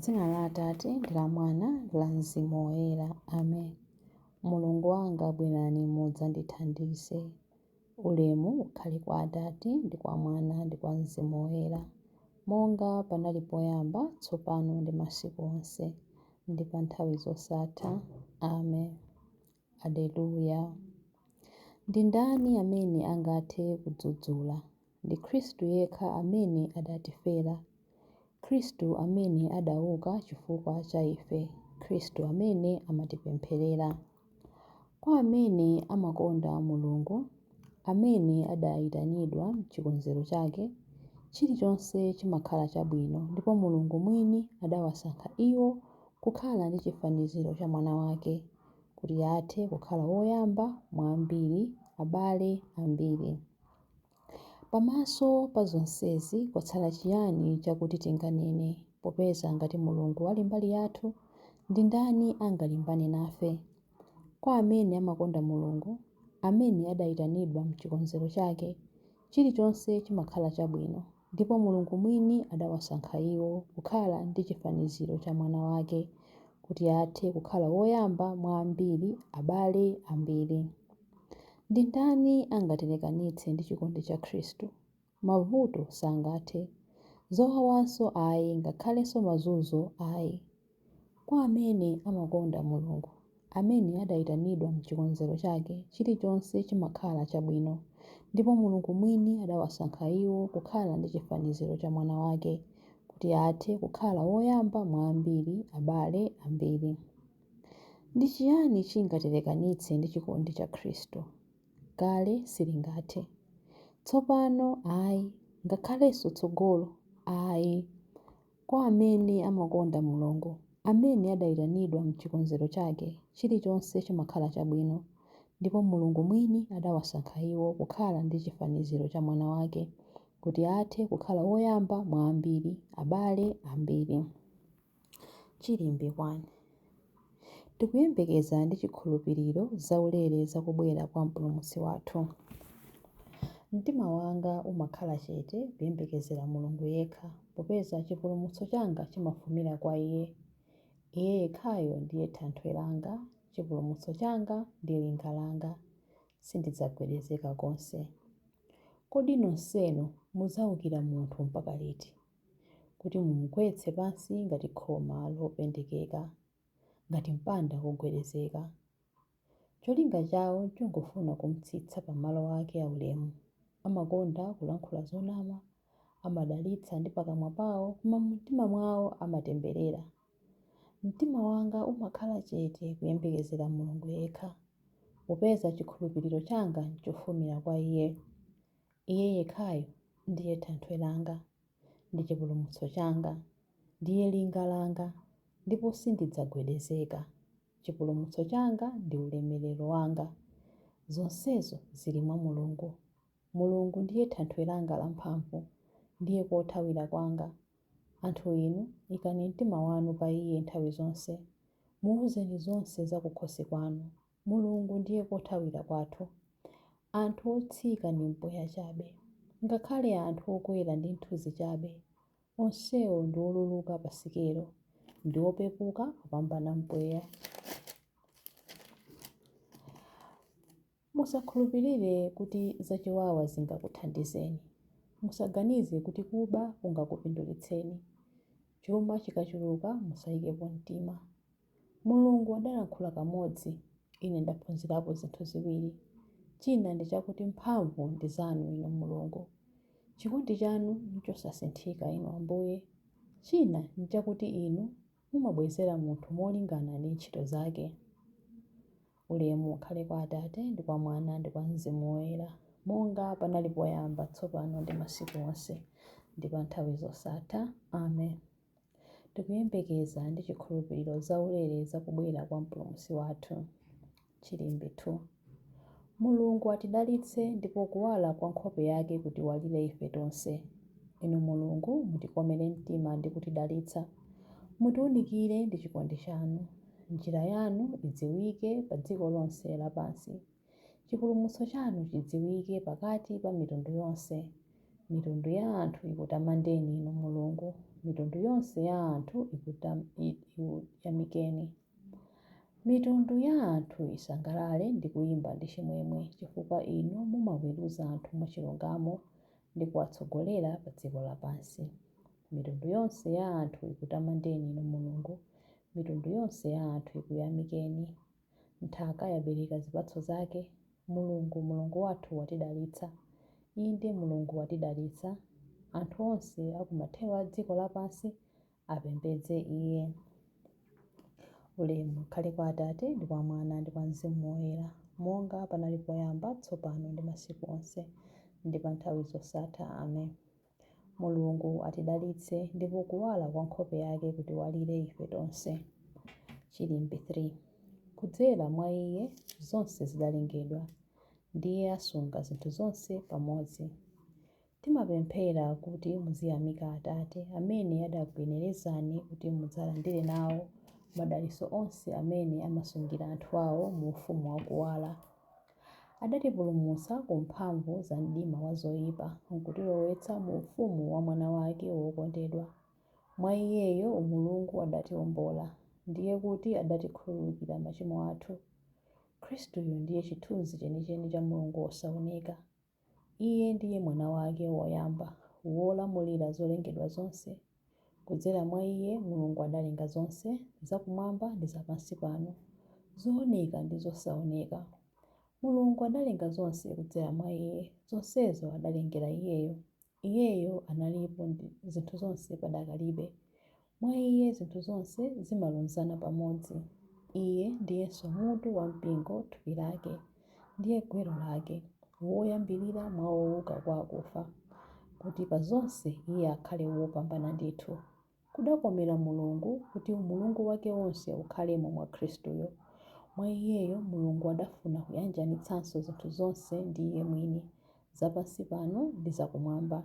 Dzina la Atate ndi la Mwana ndi la Mzimu Woyera. Amen. Mulungu wanga, bwerani mudzandithandize. Ulemu ukhale kwa Atate ndi kwa Mwana ndi kwa Mzimu Woyera, monga panali poyamba, tsopano ndi masiku onse, ndi pa nthawi zosatha. Amen. Aleluya. Ndi ndani amene angathe kudzudzula? Ndi Khristu yekha amene adatifera, Khristu amene adauka chifukwa cha ife, Khristu amene amatipempherera. Kwa amene amakonda Mulungu, amene adaitanidwa m'chikonzero chake, chilichonse chimakhala chabwino, ndipo Mulungu mwini adawasankha iwo kukhala ndi chifaniziro cha Mwana wake, kuti athe kukhala woyamba mwa ambiri, abale ambiri. Pamaso pa zonsezi kwatsala chiyani chakuti tinganene, popeza ngati Mulungu ali mbali yathu, ndi ndani angalimbane nafe? Kwa amene amakonda Mulungu, amene adaitanidwa m'chikonzero chake, chilichonse chimakhala chabwino, ndipo Mulungu mwini adawasankha iwo kukhala ndi chifaniziro cha Mwana wake, kuti athe kukhala woyamba mwa ambiri, abale ambiri. Ndi ndani angatilekanitse ndi chikondi cha Khristu? Mavuto sangathe, zowawanso ayi, ngakhalenso mazunzo ayi. Kwa amene amakonda Mulungu, amene adaitanidwa m'chikonzero chake, chilichonse chimakhala chabwino, ndipo Mulungu mwini adawasankha iwo kukhala ndi chifaniziro cha Mwana wake, kuti athe kukhala woyamba mwa ambiri, abale ambiri. Ndi chiyani chingatilekanitse ndi chikondi cha Khristu? Kale silingathe. Tsopano ayi, ngakhalenso tsogolo ayi. Kwa amene amakonda Mulungu, amene adaitanidwa m'chikonzero chake, chilichonse chimakhala chabwino, ndipo Mulungu mwini adawasankha iwo kukhala ndi chifaniziro cha Mwana wake, kuti athe kukhala woyamba mwa ambiri, abale ambiri. Chilimbi 1. Tikuyembekeza ndi chikhulupiriro zaulere za kubwera kwa Mpulumutsi wathu. Mtima wanga umakhala chete kuyembekezera Mulungu yekha, popeza chipulumutso changa chimafumira kwa Iye. Iye yekhayo ndiye thanthwe langa, chipulumutso changa ndi linga langa. Sindidzagwedezeka konse. Kodi nonsenu mudzaukira munthu mpaka liti, kuti mumugwetse pansi ngati khoma lopendekeka, ngati mpanda wogwedezeka? Cholinga chawo n'chongofuna kum'tsitsa pamalo ake aulemu. Amakonda kulankhula zonama, amadalitsa ndi pakamwa pawo, koma mumtima mwawo amatemberera. Mtima wanga umakhala chete kuyembekezera Mulungu yekha, popeza chikhulupiriro changa n'chofumira kwa Iye. Iye yekhayo ndiye thanthwe langa ndi chipulumutso changa, ndiye linga langa, ndipo sindidzagwedezeka. Chipulumutso changa ndi ulemerero wanga, zonsezo zili mwa Mulungu. Mulungu ndiye thanthwe langa lamphamvu, ndiye kothawira kwanga. Anthu inu, ikani mtima wanu pa Iye nthawi zonse. Muuzeni zonse za kukhosi kwanu. Mulungu ndiye kothawira kwathu. Anthu otsika ndi mpweya chabe, ngakhale anthu okwera ndi nthunzi chabe. Onsewo ndi oluluka pa sikelo, ndi opepuka kupambana mpweya. Musakhulupirire kuti zachiwawa zingakuthandizeni. Musaganize kuti kuba kungakupindulitseni. Chuma chikachuluka musaikepo mtima. Mulungu adalankhula kamodzi, ine ndaphunzirapo zinthu ziwiri. China ndi chakuti mphamvu ndi zanu inu Mulungu. Chikondi chanu nchosasinthika inu Ambuye. China nchakuti inu mumabwezera munthu molingana ndi ntchito zake. Ulemu ukhale kwa Atate, ndi kwa Mwana, ndi kwa Mzimu Woyera, monga panali poyamba, tsopano ndi masiku onse, ndi pa nthawi zosatha. Amen. Tikuyembekeza ndi chikhulupiriro zaulere za kubwera kwa Mpulumutsi wathu. Chilimbi 2. Mulungu atidalitse ndipo kuwala kwa nkhope yake kutiwalire ife tonse. Inu Mulungu, mutikomere mtima ndi kutidalitsa. Mutiunikire ndi chikondi chanu. Njira yanu idziwike pa dziko lonse lapansi. Chipulumutso chanu chidziwike pakati pa mitundu yonse. Mitundu ya anthu ikutamandeni Inu Mulungu. Mitundu yonse ya anthu ikuyamikeni. Mitundu ya anthu isangalale ndi kuyimba ndi chimwemwe, chifukwa inu mumaweruza anthu mwachilungamo ndi kuwatsogolera pa dziko lapansi. Mitundu yonse ya anthu ikutamandeni inu Mulungu, mitundu yonse ya anthu ikuyamikeni. Nthaka yabereka zipatso zake, Mulungu, Mulungu wathu watidalitsa. Inde Mulungu watidalitsa, anthu onse a kumathero a dziko lapansi apembedze Iye. Ulemu ukhale kwa Atate ndi kwa Mwana ndi kwa Mzimu Woyera, monga panali poyamba, tsopano ndi masiku onse, ndi pa nthawi zosatha. Amen. Mulungu atidalitse ndipo kuwala kwa nkhope yake kutiwalire ife tonse. Chilimbi 3. Kudzera mwa Iye zonse zidalengedwa, ndiye asunga zinthu zonse pamodzi. Timapemphera kuti muziyamika Atate, amene adakuyenerezani kuti mudzalandire nawo madalitso onse amene amasungira anthu awo mu ufumu wakuwala. Adatipulumutsa ku mphamvu za mdima wa zoyipa, n'kutilowetsa mu ufumu wa Mwana wake wokondedwa. Mwa Iyeyo Mulungu adatiwombola, ndiye kuti adatikhululukira machimo athu. Khristuyo ndiye chithunzi chenicheni cha Mulungu wosaoneka. Iye ndiye Mwana wake woyamba, wolamulira zolengedwa zonse. Kudzera mwa Iye Mulungu adalenga zonse, zakumwamba ndi zapansi pano, zooneka ndi zosaoneka. Mulungu adalenga zonse kudzera mwa Iye, zonsezo adalengera Iyeyo. Iyeyo analipo zinthu zonse padakalibe. Mwa Iye zinthu zonse zimalunzana pamodzi. Iye ndiyenso mutu wa mpingo, thupi lake. Ndiye gwero lake, woyambirira mwa owuka kwa akufa, kuti pa zonse Iye akhale wopambana ndithu. Kudakomera Mulungu kuti umulungu wake wonse ukhalemo mwa Khristuyo. Mwa Iyeyo Mulungu adafuna kuyanjanitsanso zinthu zonse ndi Iye mwini, zapansi pano ndi zakumwamba.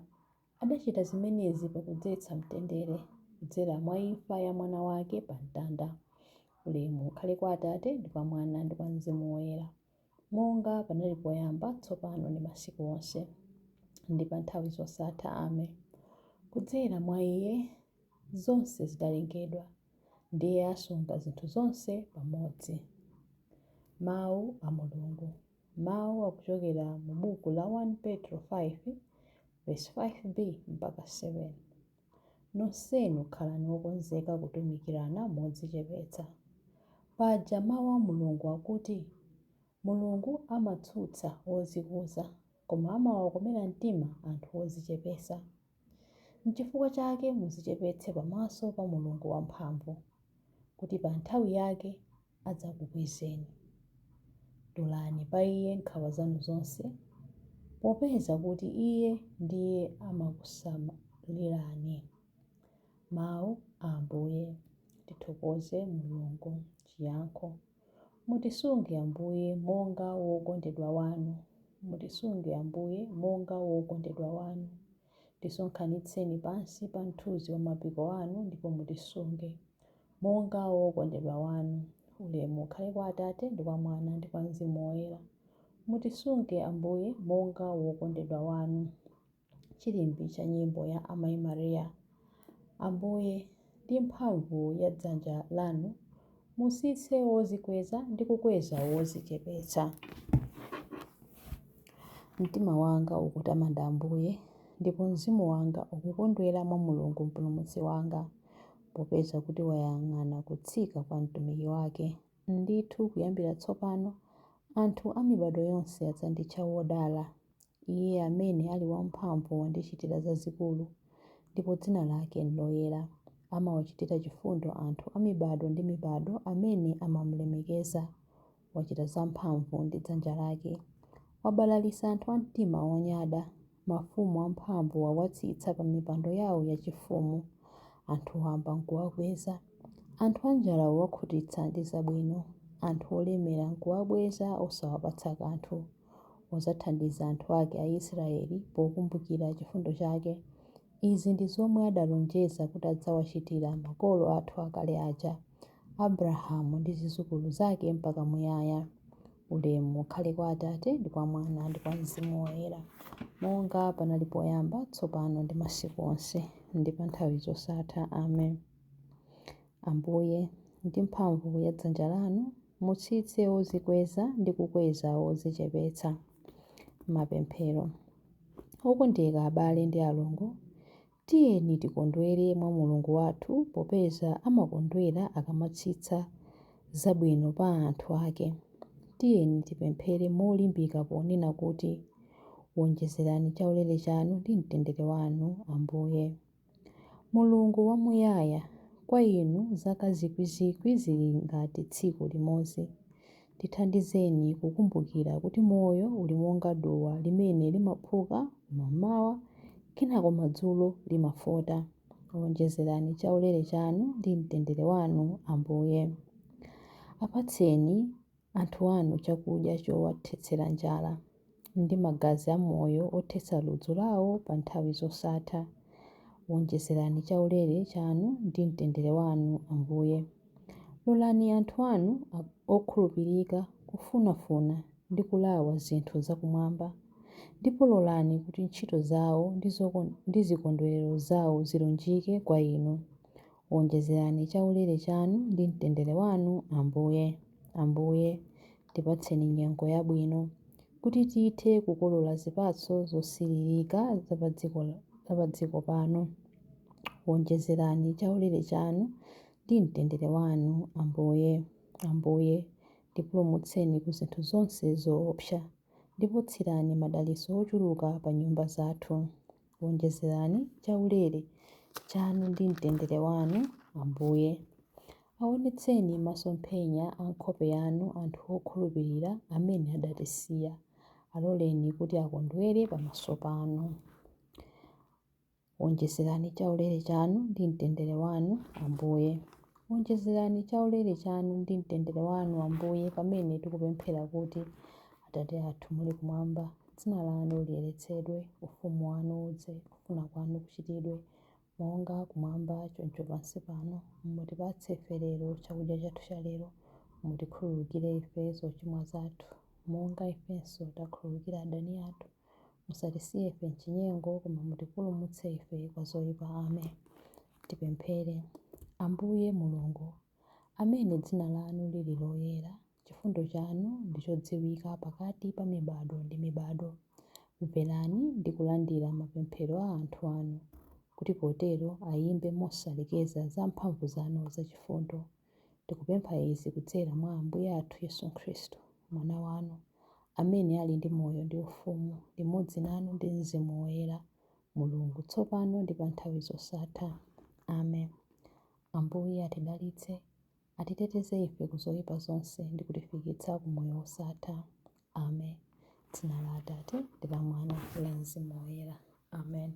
Adachita zimenezi pakudzetsa mtendere, kudzera mwa imfa ya Mwana wake pa mtanda. Ulemu ukhale kwa Atate ndi kwa Mwana ndi kwa Mzimu Woyera, monga panali poyamba, tsopano ndi masiku onse, ndi pa nthawi zosatha. Amen. Kudzera mwa Iye zonse zidalengedwa, ndiye asunga zinthu zonse pamodzi. Mawu a Mulungu. Mawu akuchokera mu buku la 1 Petro 5, vesi 5b mpaka 7. Nonsenu khalani okonzeka kutumikirana modzichepetsa. Paja mawu a Mulungu akuti, Mulungu amatsutsa odzikuza, koma amawakomera mtima anthu odzichepetsa. N'chifukwa chake mudzichepetse pamaso pa Mulungu wamphamvu, kuti pa nthawi yake adzakukwezeni. Tulani pa Iye nkhawa zanu zonse, popeza kuti Iye ndiye amakusamalirani. Mawu a Ambuye. Tithokoze Mulungu. Chiyankho. Mutisunge Ambuye monga wokondedwa wanu. Mutisunge Ambuye monga wokondedwa wanu. Tisonkhanitseni pansi pa mthunzi wa mapiko anu ndipo mutisunge monga wokondedwa wanu. Ulemu ukhale kwa Atate ndi kwa Mwana ndi kwa Mzimu Woyera. Mutisunge Ambuye monga wokondedwa wanu. Chilimbi cha nyimbo ya Amayi Maria. Ambuye, ndi mphamvu ya dzanja lanu, mutsitse wodzikweza ndi kukweza wodzichepetsa. Mtima wanga ukutamanda Ambuye, ndipo mzimu wanga ukukondwera mwa Mulungu Mpulumutsi wanga, popeza kuti wayang'ana kutsika kwa mtumiki wake. Ndithu kuyambira tsopano anthu a mibadwo yonse adzanditcha wodala. Iye amene ali wamphamvu wandichitira zazikulu, ndipo dzina lake n'loyera. Amawachitira chifundo anthu a mibadwo ndi mibadwo amene amamulemekeza. Wachita zamphamvu ndi dzanja lake. Wabalalitsa anthu a mtima wonyada. Mafumu amphamvu wawatsitsa pa mipando yawo yachifumu. Anthu wamba n'kuwakweza. Anthu anjala wawakhutitsa ndi zabwino. Anthu olemera n'kuwabweza osawapatsa kanthu. Wadzathandiza anthu ake Aisraeli pokumbukira chifundo chake. Izi ndi zomwe adalonjeza kuti adzawachitira makolo athu akale aja, Abrahamu ndi zidzukulu zake mpaka muyaya. Ulemu ukhale kwa Atate ndi kwa Mwana ndi kwa Mzimu Woyera, monga panali poyamba, tsopano ndi masiku onse, ndi pa nthawi zosatha. Amen. Ambuye, ndi mphamvu ya dzanja lanu, mutsitse odzikweza ndi kukweza odzichepetsa. Mapemphero. Okondeka abale ndi alongo, tiyeni tikondwere mwa Mulungu wathu popeza amakondwera akamatsitsa zabwino pa anthu ake. Tiyeni tipemphere molimbika ponena kuti, Wonjezerani chaulere chanu ndi mtendere wanu, Ambuye. Mulungu wamuyaya, kwa inu zaka zikwizikwi zili ngati tsiku limodzi. Tithandizeni kukumbukira kuti moyo uli monga duwa limene limaphuka mammawa kenako madzulo limafota. Wonjezerani chaulere chanu ndi mtendere wanu, Ambuye. Apatseni anthu anu chakudya chowathetsera njala, ndi magazi amoyo othetsa ludzu lawo pa nthawi zosatha. Wonjezerani chaulere chanu ndi mtendere wanu, Ambuye. Lolani anthu anu okhulupirika kufunafuna ndi kulawa zinthu zakumwamba, ndipo lolani kuti ntchito zawo ndi zikondwerero zawo zilunjike kwa inu. Wonjezerani chaulere chanu ndi mtendere wanu, Ambuye. Ambuye, tipatseni nyengo yabwino, kuti tithe kukolola zipatso zosiririka zapadziko pano. Wonjezerani chaulere chanu ndi mtendere wanu, Ambuye. Ambuye, tipulumutseni ku zinthu zonse zoopsa, ndipo tsirani madalitso ochuluka pa nyumba zathu. Wonjezerani chaulere chanu ndi mtendere wanu, Ambuye. Aonetseni masomphenya a nkhope yanu anthu okhulupirira amene adatisiya. Aloleni kuti akondwere pamaso panu. Wonjezerani chaulere chanu ndi mtendere wanu, Ambuye. Wonjezerani chaulere chanu ndi mtendere wanu, Ambuye, pamene tikupemphera kuti, Atate athu muli kumwamba, dzina lanu liyeretsedwe, ufumu wanu udze, kufuna kwanu kuchitidwe, monga kumwamba choncho pansi pano. Mutipatse ife lero chakudya chathu cha lero. Mutikhululukire ife zochimwa zathu, monga ifenso takhululukira adani athu. Musatisiye ife m'chinyengo, koma mutipulumutse ife kwa zoyipa. Amen. Tipemphere. Ambuye Mulungu, amene dzina lanu lili loyera, chifundo chanu ndi chodziwika pakati pa mibado ndi mibado. Mverani ndi kulandira mapemphero a anthu anu, kuti potero ayimbe mosalekeza za mphamvu zanu zachifundo. Tikupempha izi kudzera mwa Ambuye athu Yesu Khristu, Mwana wanu, amene ali ndi moyo ndi ufumu, limodzi nanu ndi Mzimu Woyera, Mulungu, tsopano ndi pa nthawi zosatha. Amen. Ambuye atidalitse, atiteteze ife ku zoyipa zonse ndi kutifikitsa ku moyo wosatha. Amen. Dzina la Atate ndi la Mwana ndi la Mzimu Woyera. Amen.